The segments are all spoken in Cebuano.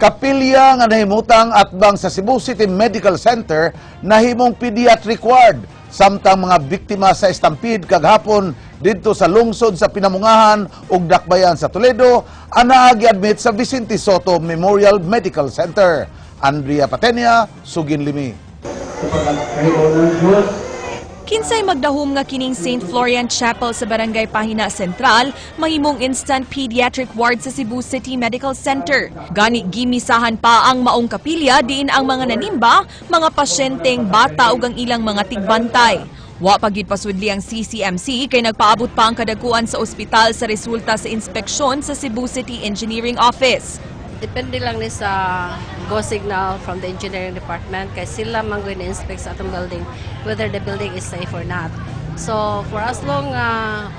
Kapilya nga nahimutang atbang sa Cebu City Medical Center nahimong pediatric ward samtang mga biktima sa stampede kaghapon didto sa lungsod sa Pinamungahan ug Dakbayan sa Toledo ang naagi admit sa Vicente Sotto Memorial Medical Center. Andrea Patenia, Sugin Limi. Kinsay magdahom nga kining St. Florian Chapel sa Barangay Pahina Central mahimong instant pediatric ward sa Cebu City Medical Center. Gani gimisahan pa ang maong kapilya diin ang mga nanimba, mga pasyenteng bata ug ang ilang mga tigbantay. Wa pa gyud pasudli ang CCMC kay nagpaabot pa ang kadakuan sa ospital sa resulta sa inspeksyon sa Cebu City Engineering Office. Depende lang ni sa go signal from the engineering department kay sila man going inspect sa atong building whether the building is safe or not. So for as long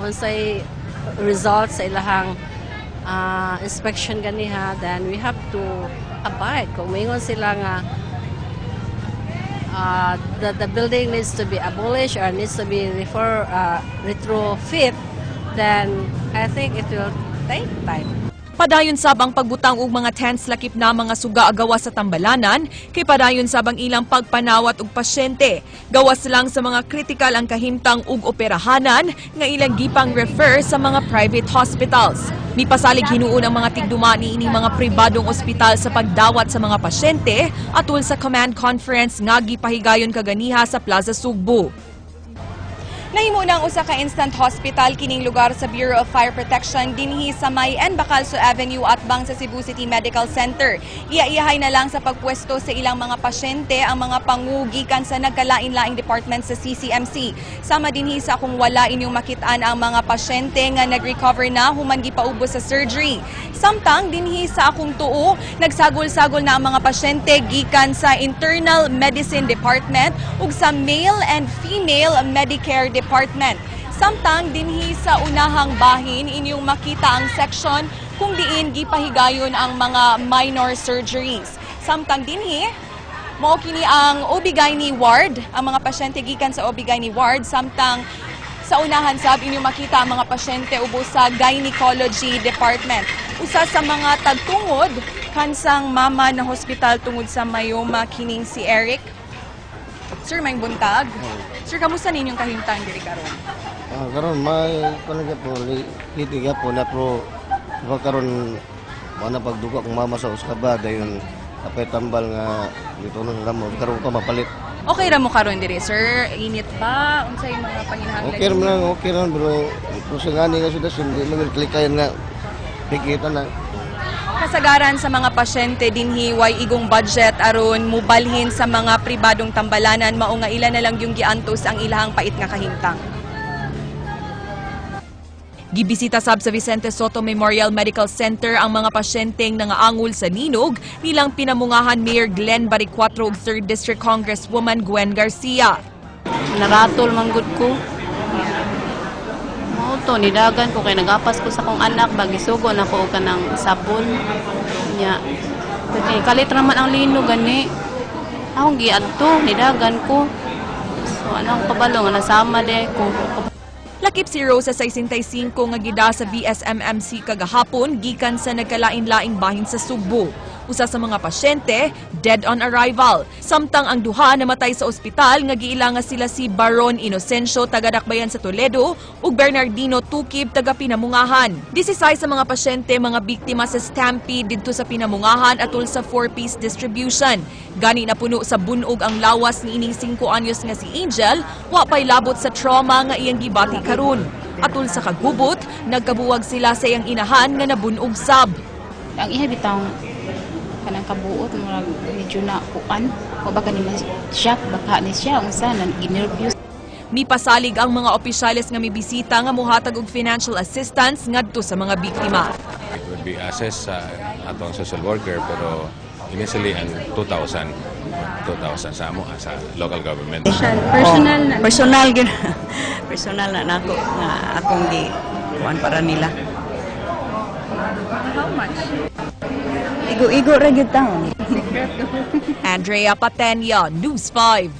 unsay results sa ilahang inspection ganiha, then we have to abide. Kung moingon sila nga the building needs to be abolished or needs to be retrofit, then I think it will take time. Padayon sab ang pagbutang og mga tents lakip na mga suga gawas sa tambalanan kay padayon sab ang ilang pagpanawat og pasyente. Gawas lang sa mga kritikal ang kahimtang ug operahanan nga ilang gipang refer sa mga private hospitals. Mipasalig hinuon ang mga tigduma niining mga pribadong ospital sa pagdawat sa mga pasyente atul sa command conference nga gipahigayon kaganiha sa Plaza Sugbo. Nahimo na ang usa ka instant hospital kining lugar sa Bureau of Fire Protection dinhi sa may N. Bacalso Avenue atbang sa Cebu City Medical Center. Iya-iyahay na lang sa pagpwesto sa ilang mga pasyente ang mga pangugikan sa nagkalain-laing department sa CCMC. Sama dinhi sa kung wala inyong makitaan ang mga pasyente nga nag-recover na human gipaubos sa surgery. Samtang dinhi sa akong tuo, nagsagol-sagol na ang mga pasyente gikan sa Internal Medicine Department ug sa Male and Female Medicare Department. Samtang dinhi sa unahang bahin inyong makita ang section kung diin gipahigayon ang mga minor surgeries. Samtang dinhi mao kini ang OB-GYN ward, ang mga pasyente gikan sa OB-GYN ward, samtang sa unahan sab inyong makita ang mga pasyente ubos sa Gynecology Department. Usa sa mga tagtungod kansang mama na hospital tungod sa myoma kining si Eric. Sir, maayong buntag. Sir, kamusta ninyong kahimtang diri karon? Ah, karon may kuno po, liti po na pro ba karon mo na pagdugo kung mama sa usa ba dayon apay tambal nga dito na mo karon pa mapalit. Okay ra mo karon diri, sir? Init ba? Unsay mga panginahanglan? Okay ra man lang, okay ra pero kung sa ngani nga sitwasyon di man klikayan nga pikita na. Kasagaran sa mga pasyente dinhi way igong budget aron mubalhin sa mga pribadong tambalanan, mao nga ila na lang yung giantos ang ilahang pait nga kahimtang. Gibisita sab sa Vicente Sotto Memorial Medical Center ang mga pasyenteng nangaangol sa linog nilang Pinamungahan Mayor Glenn Baricuatro ug 3rd District Congresswoman Gwen Garcia. Naratol man gud ko. Mao to nidagan ko kay nagapas ko sa akong anak bagi sugo na ko og kanang sabon. Nya. Kay kalit ra man ang linog gani. Akong giadto nidagan ko. So anong kabalo nga nasama de ko. Lakip si Rosa 65 nga gida sa VSMMC kagahapon gikan sa nagkalain-laing bahin sa Sugbo. Usa sa mga pasyente, dead on arrival. Samtang ang duha namatay sa ospital nga giila nga sila si Baron Inocencio taga Dakbayan sa Toledo ug Bernardino Tukib taga Pinamungahan. 16 sa mga pasyente mga biktima sa stampede didto sa Pinamungahan atul sa four-piece distribution. Gani napuno sa bunog ang lawas ni ining 5 anyos nga si Angel, wa pay labot sa trauma nga iyang gibati karon. Atul sa kagubot, nagkabuwag sila sa iyang inahan nga nabunog sab. Ang iya bitang kanang kabuot, murag medyo na kuan o baka ni shock baka ni siya unsa na ginervyos. Mipasalig ang mga opisyales nga mibisita nga muhatag og financial assistance ngadto sa mga biktima. It would be assessed sa atong social worker, pero initially ang 2,000 2,000 sa amo sa local government. Personal na. Personal gyud. Personal na nako nga akong gi kuan para nila. How much? Igo-igo ra gyud taon. Andrea Patenia, News 5.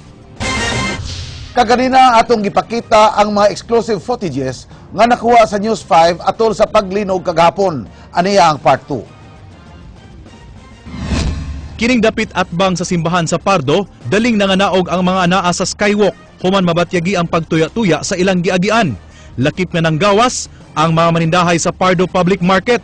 Kaganina atong gipakita ang mga exclusive footages nga nakuha sa News 5 atol sa paglinog kagahapon. Aniya ang part 2. Kining dapit atbang sa simbahan sa Pardo, daling nanganaog ang mga anaa sa skywalk human mabatyagi ang pagtuya-tuya sa ilang giagian. Lakip nga nanggawas ang mga manindahay sa Pardo Public Market.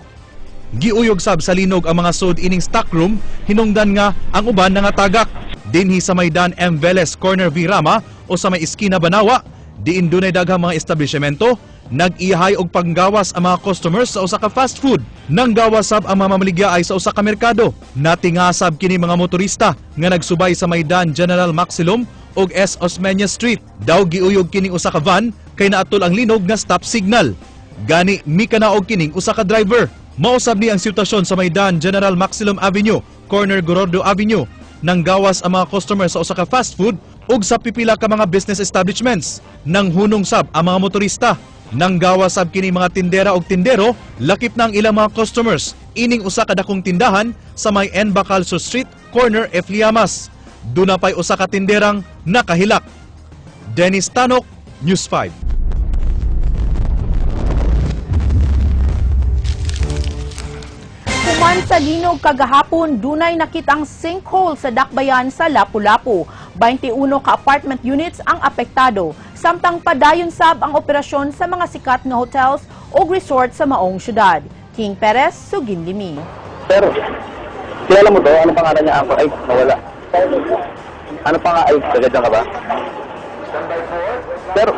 Giuyog sab sa linog ang mga sud ining stockroom, hinungdan nga ang uban nangatagak. Dinhi sa may Dan M. Velez corner V. Rama o sa may iskina Banawa, diin dunay daghang mga establishmento, nag-ihay og panggawas ang mga customers sa usa ka fast food. Nanggawas sab ang mga mamaligya ay sa usa ka merkado. Natingasab kini mga motorista nga nagsubay sa Maidan General Maxilom ug S. Osmeña Street. Daw giuyog kining usa ka van kay naatol ang linog nga stop signal. Gani mikanaog kining usa ka driver. Mausab ni ang sitwasyon sa Maidan General Maxilom Avenue, corner Gorordo Avenue. Nanggawas ang mga customer sa usa ka fast food ug sa pipila ka mga business establishments. Nang hunong sab ang mga motorista. Nanggawas sab kini mga tindera og tindero, lakip na ang ilang mga customers ining usa ka dakong tindahan sa may N. Bacalso Street, corner F. Llamas. Duna pay usa ka tinderang nakahilak. Dennis Tanok, News 5. Human sa linog kagahapon, dunay nakitang sinkhole sa Dakbayan sa Lapu-Lapu. 21 ka apartment units ang apektado. Samtang padayon sab ang operasyon sa mga sikat nga hotels o resort sa maong syudad. King Perez, Suginlimi. Pero, kilala mo to? Ano pangalan niya? Ay, nawala. Ano pa nga? Ay, taga ka ba? Pero,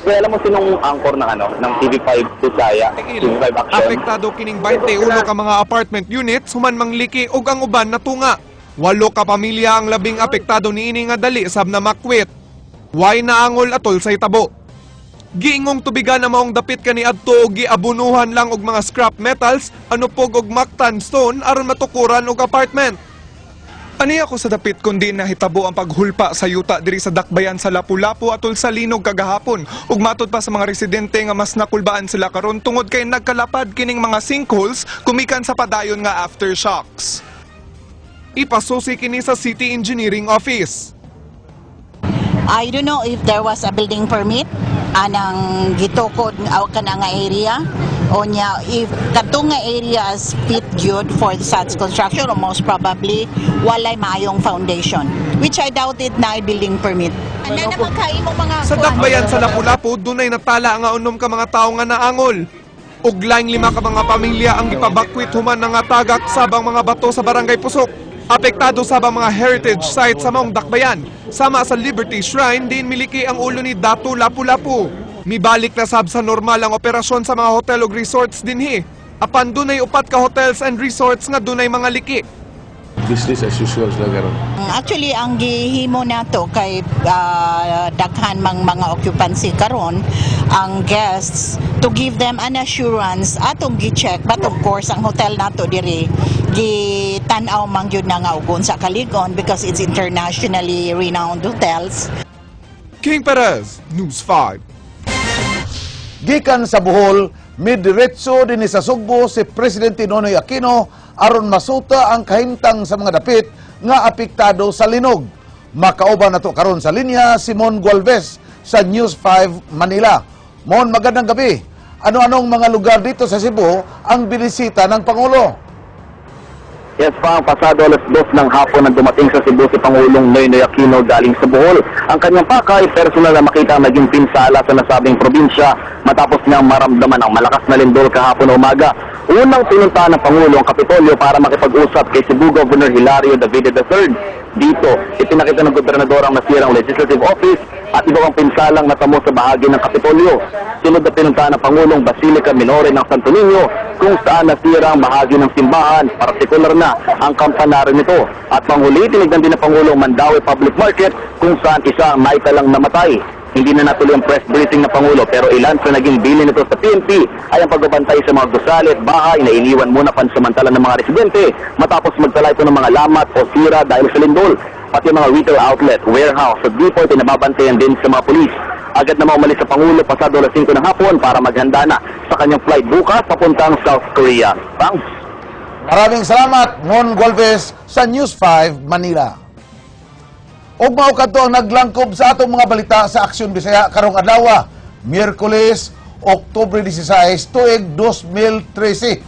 kilala mo sinong anchor ng ano, ng TV5 Bisaya, TV5 Action? Apektado kining 21 ka mga apartment units human mangliki ug ang uban natunga. 8 ka pamilya ang labing apektado niini nga dali sab na makwit. Way naangol atol sa itabo. Giingong tubigan na maong dapit kaniadto og giabunuhan lang og mga scrap metals, anupog og mactan stone aron matukuran og apartment. Ani ako sa dapit kundi nahitabo ang paghulpa sa yuta diri sa Dakbayan sa Lapu-Lapu atol sa linog kagahapon. Ug matud pa sa mga residente nga mas nakulbaan sila karon tungod kay nagkalapad kining mga sinkholes kumikan sa padayon nga aftershocks. Ipasusi kini sa City Engineering Office. I don't know if there was a building permit anang gitukod aw kana nga area o nya if kadto nga area is fit gyud for such construction or most probably walay maayong foundation, which I doubt it na building permit. Ana naman kaimong mga Sa Dakbayan sa Lapu-Lapu, dunay natala nga 6 ka mga tawo nga naangol. Ug laing 5 ka mga pamilya ang gipabakwit human nga tagak sabang mga bato sa Barangay Pusok. Apektado sab ang mga heritage site sa maong Dakbayan. Sama sa Liberty Shrine, din miliki ang ulo ni Datu Lapu-Lapu. Mibalik na sab sa normal ang operasyon sa mga hotel ug resorts dinhi. Apan dunay 4 ka hotels and resorts nga dunay mga liki. Business as usual sila karon. Actually, ang gihimo nato kay daghan mang mga occupancy karon ang guests, to give them an assurance atong gi-check, but of course ang hotel nato diri gitan-aw man gyud na nga og unsa kaligon because it's internationally renowned hotels. King Perez, News 5. Gikan sa Bohol, midiretso din sa Sugbo si Presidente Noynoy Aquino aron masuta ang kahimtang sa mga dapit nga apektado sa linog. Makauban nato karon sa linya si Mon Gualvez sa News 5 Manila. Mon, magandang gabi. Ano-anong mga lugar dito sa Cebu ang binisita ng Pangulo? Yes, pa, pasado 2:00 ng hapon nang dumating sa Cebu si Pangulong Noynoy Aquino galing sa Bohol. Ang kanyang pakay, personal na makita ang naging pinsala sa nasabing probinsya matapos niyang maramdaman ang malakas na lindol kahapon umaga. Unang pinuntahan ng Pangulo ang Kapitolyo para makipag-usap kay Cebu Governor Hilario Davide III. Dito, ipinakita ng gobernador ang nasirang legislative office at iba pang pinsalang natamo sa bahagi ng Kapitolyo. Sunod na pinuntahan ng Pangulong Basilica Minore ng Santo Niño kung saan nasira ang bahagi ng simbahan, partikular na ang kampanaryo nito. At panghuli, tinignan din ng Pangulong Mandaue Public Market kung saan isa ang naitalang namatay. Hindi na natuloy ang press briefing ng Pangulo, pero ilan sa naging bilin nito sa PNP ay ang pagbabantay sa mga gusali at bahay na iniwan muna pansamantala ng mga residente matapos magtala ito ng mga lamat o sira dahil sa lindol. Pati ang mga retail outlet, warehouse at depot ay nababantayan din sa mga pulis. Agad na umalis sa Pangulo pasado 5:00 ng hapon para maghanda na sa kanyang flight bukas papuntang South Korea. Thanks. Maraming salamat, Mon Gualvez sa News 5 Manila. Ug mao kadto ang naglangkob sa atong mga balita sa Aksyon Bisaya karong adlaw, Miyerkules, Oktubre 16, tuig 2013.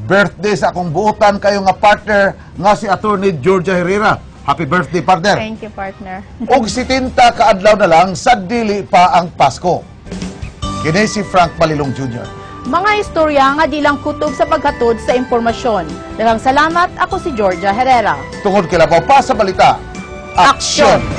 Birthday sa akong buotan kayo nga partner nga si Attorney Georgia Herrera. Happy birthday, partner. Thank you, partner. Og 70 ka adlaw na lang sa dili pa ang Pasko. Kini si Frank Malilong Jr. Mga istorya nga di lang kutob sa paghatod sa impormasyon. Daghang salamat, ako si Georgia Herrera. Tungod kay labaw pa sa balita. Aksyon!